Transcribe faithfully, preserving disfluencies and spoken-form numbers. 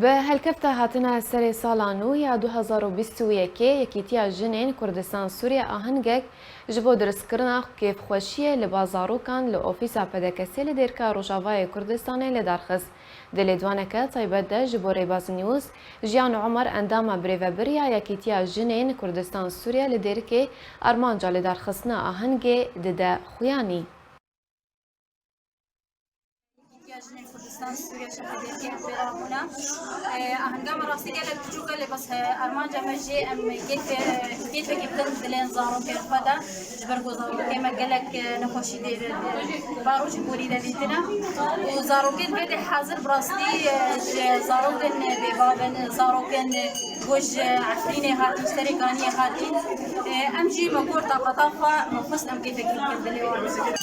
Bi helkefta hatina serê sala nû ya du hezar û bîst û yekê, Yekîtiya Jinên Kurdistan Sûriye Ahingek ji bo dirustkirina kêfxweşiyê li ba zarokan li ofîsa P D K S'ê li Dêrka Rojavayê Kurdistanê li dar xist. Di lêdwaneke taybet de ji bo Rêbaz News, Jiyan Omer, endama birêvebir ya Yekîtiya Jinên Kurdistan Sûriye li Dêrkê, armanca lidarxistina ahengê dide xuyanî. Yekîtiya Jinên Kurdistan Sûriye şefe Dêrkê em pê re bûne. E, ahenga me rastî gelek biçûk e, lê bes, e, armanca me jê em kêfê, kêfekî bikin dilên zarokên xwe de. Ji ber ku zarokê me gelek, e, nexweşî dê, dê, dê, barojî borî de dîtine. Û zarokên vê dê hazir bi rastî, e, ji zarokên bêbav in, zarokên ku ji Efrînê hatî, ji Serê Kaniyê hatî. E, em jî me got taqeta xwe, me xwest em kêfekî bikin dilê wan.